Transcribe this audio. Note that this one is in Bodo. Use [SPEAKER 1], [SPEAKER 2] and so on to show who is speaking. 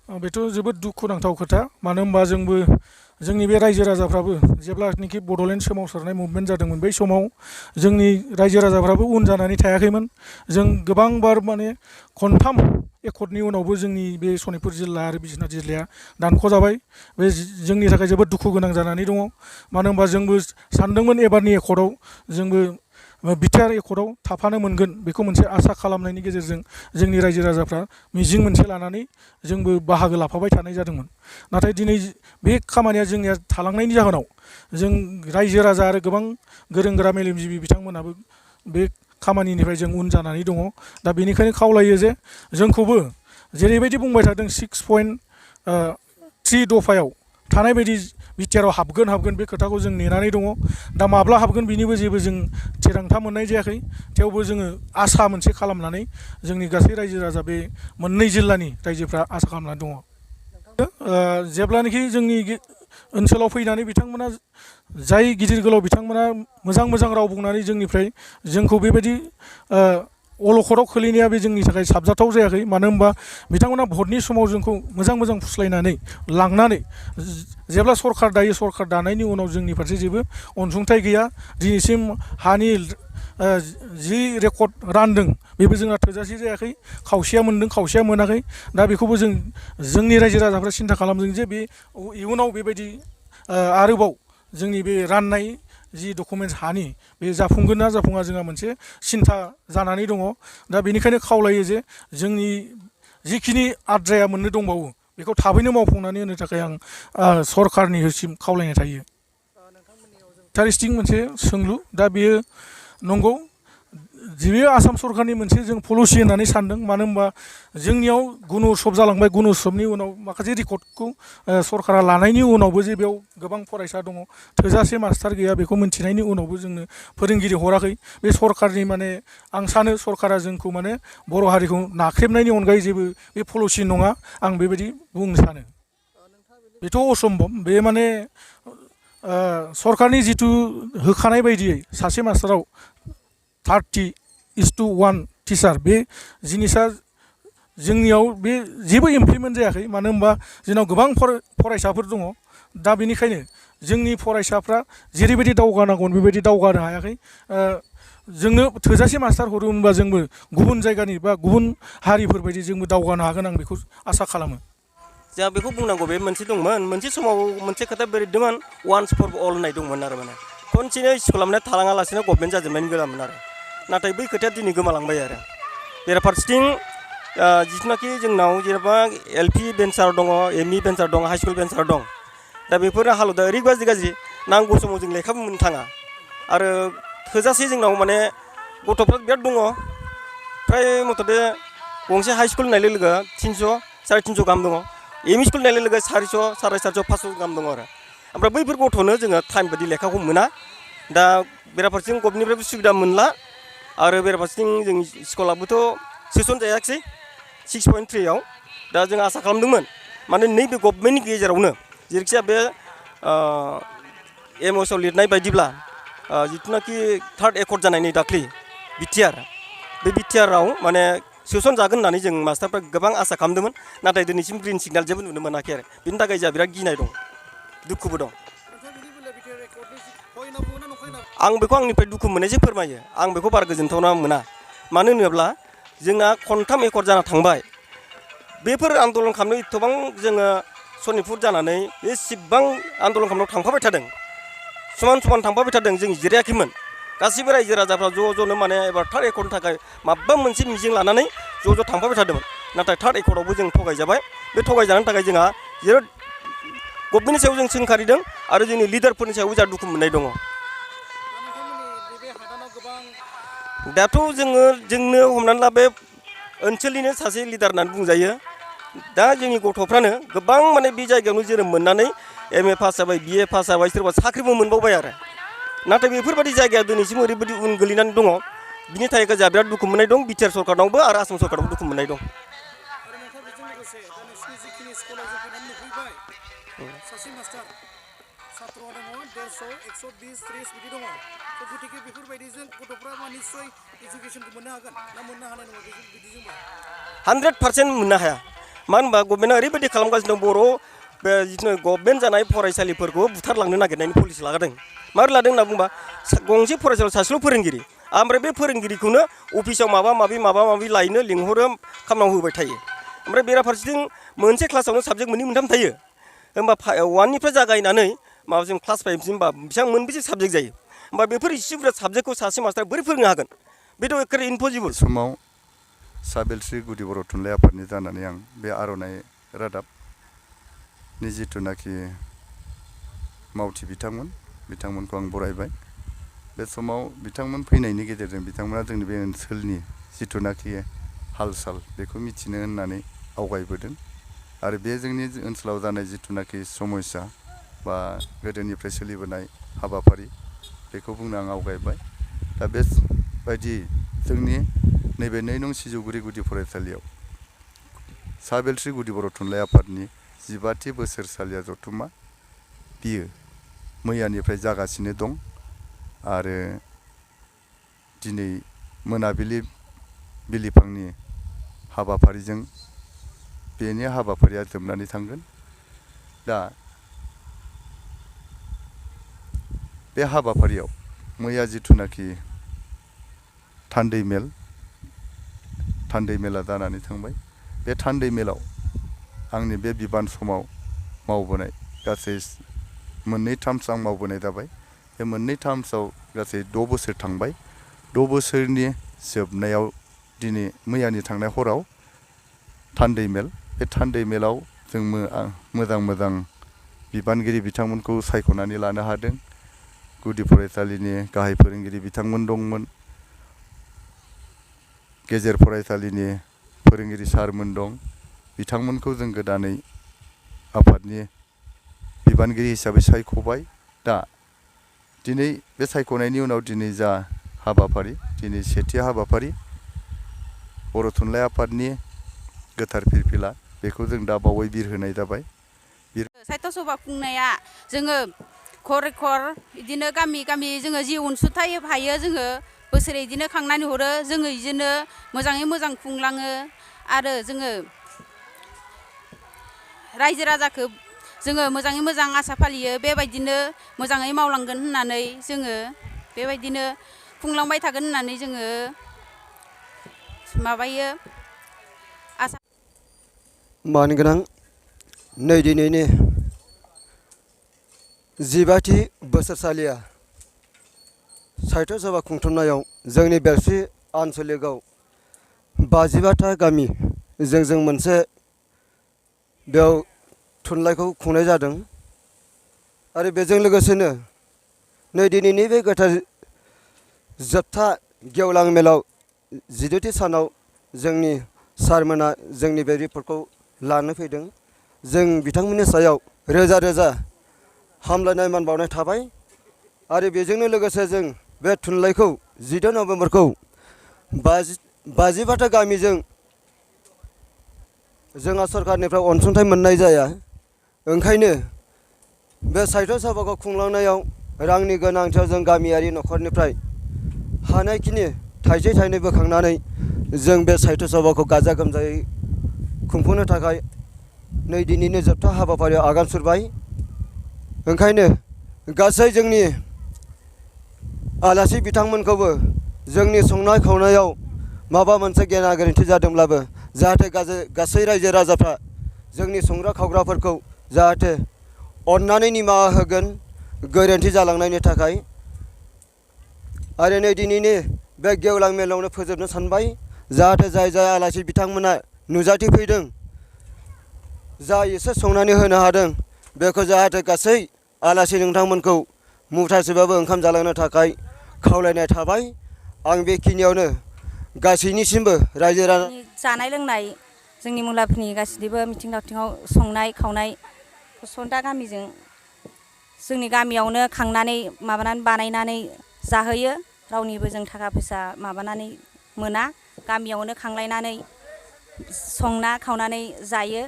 [SPEAKER 1] बेथ' जोबोद दुखुनांथाव खोथा मानो होनबा जोंबो जोंनि बे रायजो राजाफ्राबो जेब्लानाखि बड'लेण्ड सोमावसारनाय मुभमेन्ट जादोंमोन बै समाव जोंनि रायजो राजाफ्राबो उन जानानै थायाखैमोन जों गोबांबार माने खनथाम एकर्डनि उनावबो जोंनि बे सनितपुर जिल्ला आरो बिश्वनाथ जिल्लाया दानख'जाबाय बे जोंनि थाखाय जोबोद दुखु गोनां जानानै दङ मानो होनबा जोंबो सानदोंमोन एबारनि एकर्डआव जोंबो बिटिआर एकर्डआव थाफानो मोनगोन बेखौ मोनसे आसा खालामनायनि गेजेरजों जोंनि रायजो राजाफ्रा मिजिं मोनसे लानानै जोंबो बाहागो लाफाबाय थानाय जादोंमोन नाथाय दिनै बे खामानिया जोंनिया थालांनायनि जाहोनाव जों रायजो राजा आरो गोबां गोरों गोरा मेलेमजिबि बिथांमोनाबो बे खामानिनिफ्राय जों उन जानानै दङ दा बेनिखायनो खावलायो जे जोंखौबो जेरैबायदि बुंबाय थादों 6.3 दफायाव थानाय बायदि बिटिआरआव हाबगोन बे खोथाखौ जों नेनानै दङ दा माब्ला हाबगोन बिनिबो जेबो जों थिरांथा मोननाय जायाखै थेवबो जोङो आसा मोनसे खालामनानै जोंनि गासै रायजो राजा बे मोननै जिल्लानि रायजोफ्रा आसा खालामनानै दङ जेब्लानाखि जोंनि ओनसोलाव फैनानै बिथांमोना जाय गिदिर गोलाव बिथांमोना मोजां राव बुंनानै जोंनिफ्राय जोंखौ बेबायदि अलखदाव खोलैनाया बे जोंनि थाखाय साबजाथाव जायाखै मानो होनबा बिथांमोना भटनि समाव जोंखौ मोजां फुस्लायनानै लांनानै जेब्ला सरकार दायो सरकार दानायनि उनाव जोंनि फारसे जेबो अनसुंथाइ गैया दिनैसिम हानि जि रेकर्ड रानदों बेबो जोंना थोजासे जायाखै खावसेया मोनदों खावसेया मोनाखै दा बेखौबो जोंनि रायजो राजाफ्रा सिन्था खालामदों जे बे इयुनाव बेबायदि आरोबाव जोंनि बे राननाय जि डकुमेन्टस हानि बे जाफुंगोन ना जाफुङा जोंहा मोनसे सिन्था जानानै दङ दा बेनिखायनो खावलायो जे जोंनि जिखिनि आद्राया मोननो दंबावो बेखौ थाबैनो मावफुंनानै होनो थाखाय आं सरकारनिसिम खावलायनाय थायो इन्टारेस्टिं मोनसे सोंलु दा बेयो नंगौ बेयो आसाम सरकारनि मोनसे जों पलिसि होननानै सानदों मानो होनबा जोंनियाव गुन उत्सब जालांबाय गुन उत्सबनि उनाव माखासे रेकर्डखौ सरकारा लानायनि उनावबो जे बेयाव गोबां फरायसा दङ थोजासे मास्टार गैया बेखौ मिन्थिनायनि उनावबो जोंनो फोरोंगिरि हराखै बे सरकारनि माने आं सानो सरकारा जोंखौ माने बर' हारिखौ नाख्रेबनायनि अनगायै जेबो बे पलिसि नङा आं बेबायदि बुंनो सानो बेथ' असम्भब बे माने सरकारनि जिथु होखानाय बायदियै सासे मास्टाराव 30:1 टिचार बे जिनिसा जोंनियाव बे जेबो इमप्लिमेन्ट जायाखै मानो होनबा जोंनाव गोबां फरायसाफोर दङ दा बेनिखायनो जोंनि फरायसाफ्रा जेरैबायदि दावगानांगौमोन बेबायदि दावगानो हायाखै जोंनो थोजासे मास्टार हरो होनबा जोंबो गुबुन जायगानि बा गुबुन हारिफोरबायदि जोंबो दावगानो हागोन आं बेखौ आसा खालामो
[SPEAKER 2] जोंहा बेखौ बुंनांगौ बे मोनसे दंमोन मोनसे समाव मोनसे खोथा बेरदोंमोन वान्स फर अल होननाय दंमोन आरो माने खनसेनो स्कुलाव माने थालाङालासिनो गभर्नमेन्ट जाजोबनायनि गोरामोन आरो नाथाय बै खोथाया दिनै गोमालांबाय आरो बेराफारसेथिं जिथुनाखि जोंनाव जेनेबा एलपि बेन्चार दङ एमइ बेन्चार दङ हाइ स्कुल बेन्चार दं दा बेफोर हालोदा ओरैबायदि गाज्रि नांगौ समाव जों लेखाबो मोननो थाङा आरो थोजासे जोंनाव माने गथ'फ्रा बिराद दङ फ्राय मथथे गंसे हाइ स्कुल होननाय लोगो लोगो 300 350 गाहाम दङ एमइ स्कुल होननाय लोगो लोगो 400 450 500 गाहाम दङ आरो ओमफ्राय बैफोर गथ'नो जोङो टाइम बायदि लेखाखौ मोना दा बेराफारसेथिं गभर्नमेन्टनिफ्रायबो सुबिदा मोनला आरो बेराफारसेथिं जोंनि स्कुलाबोथ' सोसनजायाखिसै 6.3 आव दा जों आसा खालामदोंमोन माने नैबे गभर्नमेन्टनि गेजेरावनो जेरैखिजाया बे एमअएसआव लिरनाय बायदिब्ला जिथुनाखि थार्ड एकर्ड जानाय नै दाख्लि बिटिआर बे बिटिआरआव माने सोसनजागोन होननानै जों मास्टारफ्रा गोबां आसा खालामदोंमोन नाथाय दिनैसिम ग्रिन सिगनाल जेबो नुनो मोनाखै आरो बिनि थाखाय जोंहा बिराद गिनाय दं दुखुबो दं आं बेखौ आंनिफ्राय दुखु मोननायसो फोरमायो आं बेखौ बारा गोजोनथावना मोना मानो होनोब्ला जोंना खनथाम एकर्ड जाना थांबाय बेफोर आन्दलन खालामनो एथबां जोङो सनितपुर जानानै एसेबां आन्दलन खालामनायाव थांफाबाय थादों समान थांफाबाय थादों जों जिरायाखैमोन गासैबो रायजो राजाफ्रा ज'नो माने एबार थार्ड एकर्डनि थाखाय माबा मोनसे मिजिं लानानै ज' थांफाबाय थादोंमोन नाथाय थार्ड एकर्डआवबो जों थगायजाबाय बे थगायजानायनि थाखाय जोंहा जोबोद गभर्नमेन्टनि सायाव जों सोंखारिदों आरो जोंनि लिडारफोरनि सायावबो जोंहा दुखु मोननाय दङ दाथ' जोंनो हमनानै ला बे ओनसोलनिनो सासे लिडार होननानै बुंजायो दा जोंनि गथ'फ्रानो गोबां माने बे जायगायावनो जोनोम मोननानै एमए पास जाबाय बिए पास जाबाय सोरबा साख्रिबो मोनबावबाय आरो नाथाय बेफोरबायदि जायगाया दिनैसिम ओरैबायदि उन गोलैनानै दङ बिनि थाखाय जोंहा बिराद दुखु मोननाय दं बिटिआर सरकारनावबो आरो आसाम सरकारनावबो दुखु मोननाय दं
[SPEAKER 1] गथिखे बेफोरबायदिजों गथ'फ्रा निस्सय इडुकेसनखौ मोननो हागोन ना मोननो हानाय नङा बिदिजोंबा
[SPEAKER 2] 100% मोननो हाया मानो होनबा गभर्नमेन्टआ ओरैबायदि खालामगासिनो दं बर' बे जिथु गभर्नमेन्ट जानाय फरायसालिफोरखौ बुथारलांनो नागिरनायनि पलिसि लागादों माबोरै लादों होनना बुंबा गंसे फरायसालियाव सासेल' फोरोंगिरि ओमफ्राय बे फोरोंगिरिखौनो अफिसाव माबा माबि लायनो लिंहरो खामानि होबाय थायो ओमफ्राय बेराफारसेथिं मोनसे क्लासावनो साबजेक्ट मोननै मोनथाम थायो होमबा 1निफ्राय जागायनानै माबासिम क्लास 5सिम बा बेसेबां मोनबेसे साबजेक्ट जायो होमबा बेफोर इसे बुरजा साबजेक्टखौ सासे मास्टारा बोरै फोरोंनो हागोन बेथ' एखेबारे इम्पसिबल
[SPEAKER 3] समाव साबेलस्रि गुदि बर' थुनलाइ आफादनि जानानै आं बे आर'नाइ रादाबनि जिथुनाखि मावथि बिथांमोनखौ आं बरायबाय बे समाव बिथांमोन फैनायनि गेजेरजों बिथांमोना जोंनि बे ओनसोलनि जिथुनाखि हाल साल बेखौ मिथिनो होननानै आवगायबोदों आरो बे जोंनि ओनसोलाव जानाय जिथुनाखि समस्या बा गोदोनिफ्राय सोलिबोनाय हाबाफारि बेखौ बुंनो आं आवगायबाय दा बेबायदि जोंनि नैबे 2 नं सिजौगुरि गुदि फरायसालियाव साबेलस्रि गुदि बर' थुनलाइ आफादनि 15थि बोसोरसालिया जथुम्मा बियो मैयानिफ्राय जागासिनो दं आरो दिनै मोनाबिलि बिलिफांनि हाबाफारिजों बेनि हाबाफारिया जोबनानै थांगोन दा बे हाबाफारियाव मैया जिथुनाखि थान्दै मेला जानानै थांबाय बे थान्दै मेलाव आंनि बे बिबान समाव मावबोनाय गासै 2 टार्म्स आं मावबोनाय जाबाय बे 2 टार्म्सआव गासै 6 बोसोर थांबाय 6 बोसोरनि जोबनायाव दिनै मैयानि थांनाय हराव थान्दै मेल बे थान्दै मेलाव जों मोजां बिबानगिरि बिथांमोनखौ सायख'नानै लानो हादों गुदि फरायसालिनि गाहाय फोरोंगिरि बिथांमोन दंमोन गेजेर फरायसालिनि फोरोंगिरि सारमोन दं बिथांमोनखौ जों गोदानै आफादनि बिबानगिरि हिसाबै सायख'बाय दा दिनै बे सायख'नायनि उनाव दिनै जा हाबाफारि दिनै सेथि हाबाफारि बर' थुनलाइ आफादनि गोथार फिरफिला बेखौ जों दा बावै बिरहोनाय जाबाय
[SPEAKER 4] साहित्य सभा खुंनाया जोङो खर बिदिनो गामि जोङो जि अनसुंथाइ हायो जोङो बोसोरै बिदिनो खांनानै हरो जोङो बिदिनो मोजाङै मोजां खुंलाङो आरो जोङो रायजो राजाखौ जोङो मोजाङै मोजां आसा फालियो बेबायदिनो मोजाङै मावलांगोन होननानै जोङो बेबायदिनो खुंलांबाय थागोन होननानै जोङो माबायो आसा
[SPEAKER 5] मानगोनां नै दिनैनि 15थि बोसोरसालिया साहित्य सभा खुंथुमनायाव जोंनि बेलस्रि आनसलिकआव 55था गामि जों मोनसे बेयाव थुनलाइखौ खुंनाय जादों आरो बेजों लोगोसेनो नै दिनैनि बे गोथार जोबथा गेवलां मेलाव 14थि सानाव जोंनि सारमोना जोंनि बे रिपर्टखौ लानो फैदों जों बिथांमोननि सायाव रोजा रोजा हामलायनाय मान बावनाय थाबाय आरो बेजोंनो लोगोसे जों बे थुनलाइखौ 14 नभेम्बरखौ 55था गामिजों जोंहा सरकारनिफ्राय अनसुंथाइ मोननाय जाया ओंखायनो बे साहित्य सभाखौ खुंलांनायाव रांनि गोनांथियाव जों गामियारि न'खरनिफ्राय हानायखिनि थाइसे थाइनै बोखांनानै जों बे साहित्य सभाखौ गाजा गोमजायै खुंफुंनो थाखाय नै दिनैनि जोबथा हाबाफारियाव आगान सुरबाय ओंखायनो गासै जोंनि आलासि बिथांमोनखौबो जोंनि संनाय खावनायाव माबा मोनसे गेना गोरोन्थि जादोंब्लाबो जाहाथे गासै रायजो राजाफ्रा जोंनि संग्रा खावग्राफोरखौ जाहाथे अननानै निमाहा होगोन गोरोन्थि जालांनायनि थाखाय आरो नै दिनैनि बे गेवलां मेलावनो फोजोबनो सानबाय जाहाथे जाय आलासि बिथांमोना नुजाथिफैदों जा एसे संनानै होनो हादों बेखौ जाहाथे गासै आलासि नोंथांमोनखौ मुथासेबाबो ओंखाम जालांनो थाखाय खावलायनाय थाबाय आं बेखिनियावनो गासैनिसिमबो रायजो राजा
[SPEAKER 6] जानाय लोंनाय जोंनि मुलाफोरनि गासिबो मिथिं दावथिङाव संनाय खावनाय सन्था गामिजों जोंनि गामियावनो खांनानै माबानानै बानायनानै जाहोयो रावनिबो जों थाखा फैसा माबानानै मोना गामियावनो खांलायनानै संना खावनानै जायो